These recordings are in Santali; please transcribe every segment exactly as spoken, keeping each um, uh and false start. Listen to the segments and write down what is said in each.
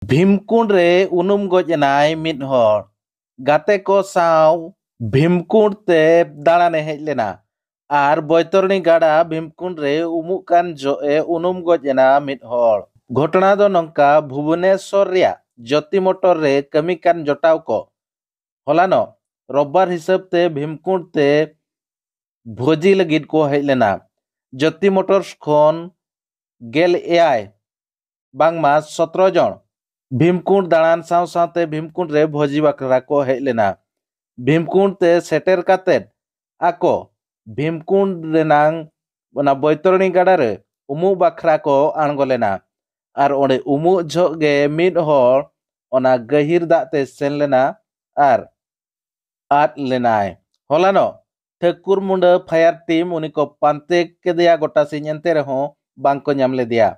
ᱵᱷᱤᱢᱠᱩᱸᱰ ᱨᱮ ᱩᱱᱩᱢ ᱜᱚᱡ ᱮᱱᱟᱭ ᱢᱤᱫ ᱦᱚᱲ᱾ ᱜᱟᱛᱮ ᱠᱚ ᱥᱟᱶ ᱵᱷᱤᱢᱠᱩᱸᱰ ᱛᱮ ᱫᱟᱬᱟᱱᱮ ᱦᱮᱡ ᱞᱮᱱᱟ ᱟᱨ ᱵᱚᱭᱛᱚᱨᱚᱬᱤ ᱜᱟᱰᱟ ᱵᱷᱤᱢᱠᱩᱸᱰ ᱨᱮ ᱩᱢᱩᱜ ᱠᱟᱱ ᱡᱚᱦᱚᱜ ᱮ ᱩᱱᱩᱢ ᱜᱚᱡ ᱮᱱᱟ ᱢᱤᱫ ᱦᱚᱲ᱾ ᱜᱷᱚᱴᱚᱱᱟ ᱫᱚ ᱱᱚᱝᱠᱟ, ᱵᱷᱩᱵᱚᱱᱮᱥᱚᱨ ᱨᱮᱭᱟᱜ ᱡᱳᱛᱤ ᱢᱚᱴᱚᱨ ᱨᱮ ᱠᱟᱹᱢᱤ ᱠᱟᱱ ᱡᱚᱴᱟᱣ ᱠᱚ ᱦᱚᱞᱟᱱᱚᱜ ᱨᱳᱵᱵᱟᱨ ᱦᱤᱥᱟᱹᱵ ᱛᱮ ᱵᱷᱤᱢᱠᱩᱸᱰ ᱛᱮ ᱵᱷᱚᱡᱤ ᱞᱟᱹᱜᱤᱫ ᱠᱚ ᱦᱮᱡ ᱞᱮᱱᱟ᱾ ᱡᱳᱛᱤ ᱢᱚᱴᱚᱨᱥ ᱠᱷᱚᱱ ᱜᱮᱞ ᱮᱭᱟᱭ ᱵᱟᱝᱢᱟ ᱥᱚᱛᱨᱚ ᱡᱚᱱ ᱵᱷᱤᱢᱠᱩᱸᱰ ᱫᱟᱬᱟᱱ ᱥᱟᱶ ᱥᱟᱶᱛᱮ ᱵᱷᱤᱢᱠᱩᱸᱰ ᱨᱮ ᱵᱷᱚᱡᱤ ᱵᱟᱠᱷᱨᱟ ᱠᱚ ᱦᱮᱡ ᱞᱮᱱᱟ᱾ ᱵᱷᱤᱢᱠᱩᱸᱰ ᱛᱮ ᱥᱮᱴᱮᱨ ᱠᱟᱛᱮᱫ ᱟᱠᱚ ᱵᱷᱤᱢᱠᱩᱸᱰ ᱨᱮᱱᱟᱝ ᱚᱱᱟ ᱵᱳᱭᱛᱚᱨᱚᱬᱤ ᱜᱟᱰᱟ ᱨᱮ ᱩᱢᱩᱜ ᱵᱟᱠᱷᱨᱟ ᱠᱚ ᱟᱬᱜᱚ ᱞᱮᱱᱟ᱾ ᱟᱨ ᱚᱸᱰᱮ ᱩᱢᱩᱜ ᱡᱚᱦᱚᱜ ᱜᱮ ᱢᱤᱫ ᱦᱚᱲ ᱚᱱᱟ ᱜᱟᱹᱦᱤᱨ ᱫᱟᱜ ᱛᱮ ᱥᱮᱱ ᱞᱮᱱᱟ ᱟᱨ ᱟᱫ ᱞᱮᱱᱟᱭ᱾ ᱦᱚᱞᱟᱱᱚᱜ ᱴᱷᱟᱹᱠᱩᱨ ᱢᱩᱸᱰᱟᱹ ᱯᱷᱟᱭᱟᱨ ᱴᱤᱢ ᱩᱱᱤ ᱠᱚ ᱯᱟᱱᱛᱮ ᱠᱮᱫᱮᱭᱟ ᱜᱚᱴᱟ ᱥᱤᱧ, ᱮᱱᱛᱮ ᱨᱮᱦᱚᱸ ᱵᱟᱝ ᱠᱚ ᱧᱟᱢ ᱞᱮᱫᱮᱭᱟ᱾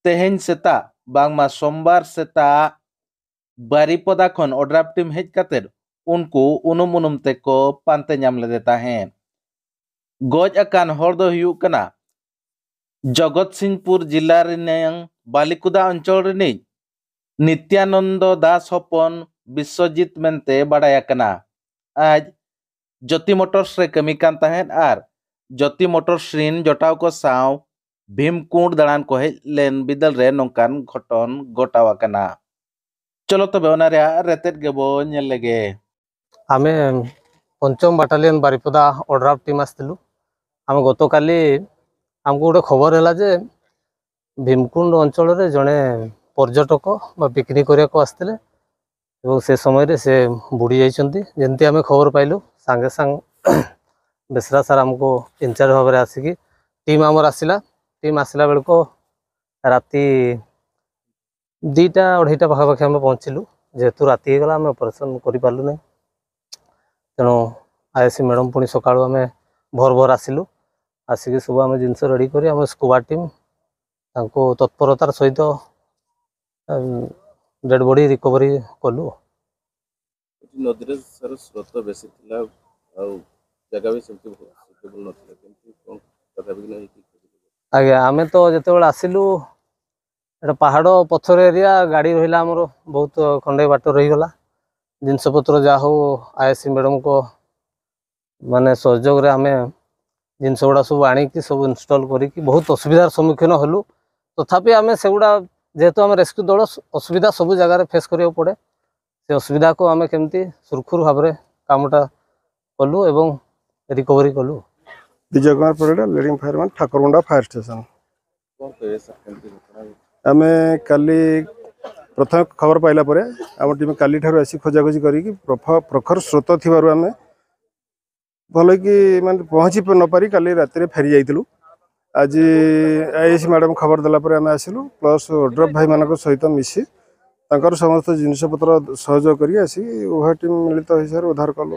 ᱛᱮᱦᱮᱧ ᱥᱮᱛᱟᱜ ᱵᱟᱝᱢᱟ ᱥᱳᱢᱵᱟᱨ ᱥᱮᱛᱟᱜ ᱵᱟᱨᱤᱯᱚᱫᱟ ᱠᱷᱚᱱ ᱚᱰᱨᱟᱯ ᱴᱤᱢ ᱦᱮᱡ ᱠᱟᱛᱮ ᱩᱱᱠᱩ ᱩᱱᱩᱢ ᱩᱱᱩᱢ ᱛᱮᱠᱚ ᱯᱟᱱᱛᱮ ᱧᱟᱢ ᱞᱮᱫᱮ ᱛᱟᱦᱮᱸᱫ᱾ ᱜᱚᱡ ᱟᱠᱟᱱ ᱦᱚᱲ ᱫᱚ ᱦᱩᱭᱩᱜ ᱠᱟᱱᱟ ᱡᱚᱜᱚᱛ ᱥᱤᱝᱯᱩᱨ ᱡᱤᱞᱟ ᱨᱮᱱᱟᱝ ᱵᱟᱞᱤᱠᱩᱫᱟ ᱚᱧᱪᱚᱞ ᱨᱤᱱᱤᱡ ᱱᱤᱛᱭᱟᱱᱚᱱᱫᱚ ᱫᱟᱥ ᱦᱚᱯᱚᱱ ᱵᱤᱥᱥᱚᱡᱤᱛ ᱢᱮᱱᱛᱮ ᱵᱟᱰᱟᱭ ᱟᱠᱟᱱᱟ᱾ ᱟᱡ ᱡᱳᱛᱤ ᱢᱚᱴᱚᱨᱥ ᱨᱮ ᱠᱟᱹᱢᱤ ᱠᱟᱱ ᱛᱟᱦᱮᱸᱫ ᱟᱨ ᱡᱳᱛᱤ ᱢᱚᱴᱚᱨᱥ ᱨᱤᱱ ᱡᱚᱴᱟᱣ ᱠᱚ ᱥᱟᱶ ᱵᱷᱤᱢᱠᱩᱸᱰ ᱫᱟᱬᱟᱱ ᱠᱚ ᱦᱮᱡ ᱞᱮᱱ ᱵᱤᱫᱟᱹᱞ ᱨᱮ ᱱᱚᱝᱠᱟᱱ ᱜᱷᱚᱴᱚᱱ ᱜᱷᱚᱴᱟᱣ ᱟᱠᱟᱱᱟ᱾ ᱪᱚᱞᱚ ᱛᱚᱵᱮ ᱚᱱᱟ ᱨᱮᱭᱟᱜ ᱨᱮᱛᱮᱫ ᱜᱮᱵᱚ ᱧᱮᱞ ᱞᱮᱜᱮ᱾ ଆମେ ପଞ୍ଚମ ବାଟାଲିୟନ ବାରିପଦା ଅଡ୍ରାଫ ଟିମ୍ ଆସିଥିଲୁ। ଆମେ ଗତକାଲି ଆମକୁ ଗୋଟେ ଖବର ହେଲା ଯେ ଭୀମକୁଣ୍ଡ ଅଞ୍ଚଳରେ ଜଣେ ପର୍ଯ୍ୟଟକ ବା ପିକନିକ୍ କରିବାକୁ ଆସିଥିଲେ ଏବଂ ସେ ସମୟରେ ସେ ବୁଡ଼ି ଯାଇଛନ୍ତି। ଯେମିତି ଆମେ ଖବର ପାଇଲୁ, ସାଙ୍ଗେ ସାଙ୍ଗ ବେସରା ସାର୍ ଆମକୁ ଇନଚାର୍ଜ ଭାବରେ ଆସିକି ଟିମ୍ ଆମର ଆସିଲା। ଟିମ୍ ଆସିଲା ବେଳକୁ ରାତି ଦୁଇଟା ଅଢ଼େଇଟା ପାଖାପାଖି ଆମେ ପହଞ୍ଚିଲୁ। ଯେହେତୁ ରାତି ହେଇଗଲା, ଆମେ ଅପରେସନ୍ କରିପାରିଲୁ ନାହିଁ। ତେଣୁ ଆଇଏସ୍ସି ମ୍ୟାଡ଼ାମ୍ ପୁଣି ସକାଳୁ ଆମେ ଭୋର ଭୋର ଆସିଲୁ। ଆସିକି ସବୁ ଆମେ ଜିନିଷ ରେଡ଼ି କରି ଆମେ ସ୍କୁବା ଟିମ୍ ତାଙ୍କୁ ତତ୍ପରତାର ସହିତ ଡେଡ୍ ବଡି ରିକଭରି କଲୁ। ଏଠି ନଦୀରେ ସାର ସ୍ରୋତ ବେଶୀ ଥିଲା, ଆଉ ଜାଗା ବି ସେମିତି ଭଲ, ସୁଇଟେବଲ୍ ନଥିଲା। କେମିତି କ'ଣ ତଥାପି କିନା ହେଇକି ଖୋଜିଲେ? ଆଜ୍ଞା, ଆମେ ତ ଯେତେବେଳେ ଆସିଲୁ ଏଇଟା ପାହାଡ଼ ପଥର ଏରିଆ, ଗାଡ଼ି ରହିଲା ଆମର ବହୁତ ଖଣ୍ଡେ ବାଟ ରହିଗଲା। ଜିନିଷପତ୍ର ଯାହା ହଉ ଆଇଏସ୍ସି ମ୍ୟାଡ଼ାମଙ୍କ ମାନେ ସହଯୋଗରେ ଆମେ ଜିନିଷ ଗୁଡ଼ା ସବୁ ଆଣିକି ସବୁ ଇନଷ୍ଟଲ୍ କରିକି ବହୁତ ଅସୁବିଧାର ସମ୍ମୁଖୀନ ହେଲୁ। ତଥାପି ଆମେ ସେଗୁଡ଼ା ଯେହେତୁ ଆମେ ରେସ୍କ୍ୟୁ ଦଳ, ଅସୁବିଧା ସବୁ ଜାଗାରେ ଫେସ୍ କରିବାକୁ ପଡ଼େ। ସେ ଅସୁବିଧାକୁ ଆମେ କେମିତି ସୁରୁଖୁରୁ ଭାବରେ କାମଟା କଲୁ ଏବଂ ରିକଭରି କଲୁ। Bijay Kumar Parida, leading fireman, Thakurmunda fire station. ଆମେ କାଲି ପ୍ରଥମେ ଖବର ପାଇଲା ପରେ ଆମ ଟିମ୍ କାଲିଠାରୁ ଆସି ଖୋଜାଖୋଜି କରିକି ପ୍ରଖ- ପ୍ରଖର ସ୍ରୋତ ଥିବାରୁ ଆମେ ଭଲକି ମାନେ ପହଞ୍ଚି ନ ପାରି କାଲି ରାତିରେ ଫେରି ଯାଇଥିଲୁ। ଆଜି ଆଇଏସ୍ସି ମ୍ୟାଡ଼ାମ ଖବର ଦେଲା ପରେ ଆମେ ଆସିଲୁ, ପ୍ଲସ୍ ଓଡ୍ରଫ୍ ଭାଇମାନଙ୍କ ସହିତ ମିଶି ତାଙ୍କର ସମସ୍ତ ଜିନିଷପତ୍ର ସହଯୋଗ କରି ଆସି ଉଭୟ ଟିମ୍ ମିଳିତ ହିସାବରେ ଉଦ୍ଧାର କଲୁ।